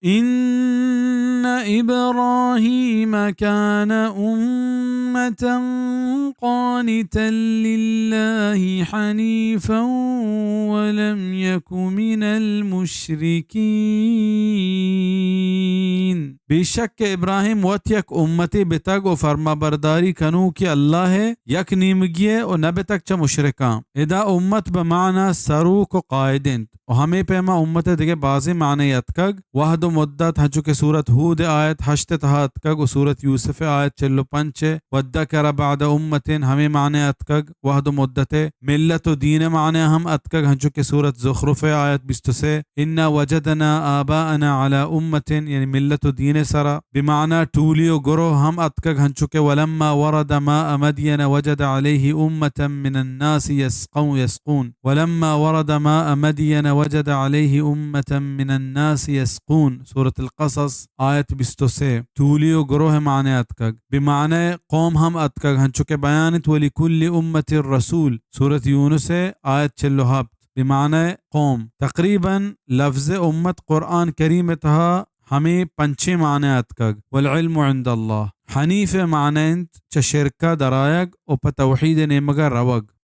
إن إبراهيم كان أمة قانتا لله حنيفا ولم يك من المشركين. بے شک کہ ابراہیم وت یک امتے بتگ و فرمانبرداری کنوکے اللہ ءِ، یک نیمگی ءِ و نہ بتگ چہ مشرکاں۔ ادا امت بہ معنی سروک و قائد انت۔ و ہمے پیما امت ءِ دگہ بازیں معنی اتکگ۔ وہد و مدت، ہنچو کہ سورت ہود ءِ آیت ہشت ءِ تہا اتکگ و سورت یوسف ءِ آیت چل و پنچ ءَ، وادکر بعد امة، ہمے معنی اتکگ۔ وہد و مدت ءِ ملت و دین ءِ معنی ہم اتکگ، ہنچو کہ سورت زخرف ءِ آیت بیست و سے، انا وجدنا آباءنا علی امة، یعنی ملت و دین ءِ سرا۔ بمعنی ٹولی و گروہ ہم اتکگ، ہنچو کہ ولما ورد ماء مدین وجد علیہ امة من الناس یسقون، یسقون۔ ولما ورد ماء مدین وجد علیہ امة من الناس یسقون۔ سورت القصص، آیت بیست و سے۔ ٹولی و گروہ معنی اتکگ۔ بمعنی قوم ہم اتکگ، ہنچو کہ بیان انت، ولکل امة رسول۔ سورت یونس ءِ آیت چل و ہپت۔ بمعنی قوم۔ تقریباً لفظ امت قرآن کریم ءِ تہا ہمے پنچیں معنی اتکگ۔ والعلم عند اللہ۔ حنیف ءِ معنی انت چہ شرک ءَ درآیگ و پہ توحید ءِ نیمگ ءَ روگ۔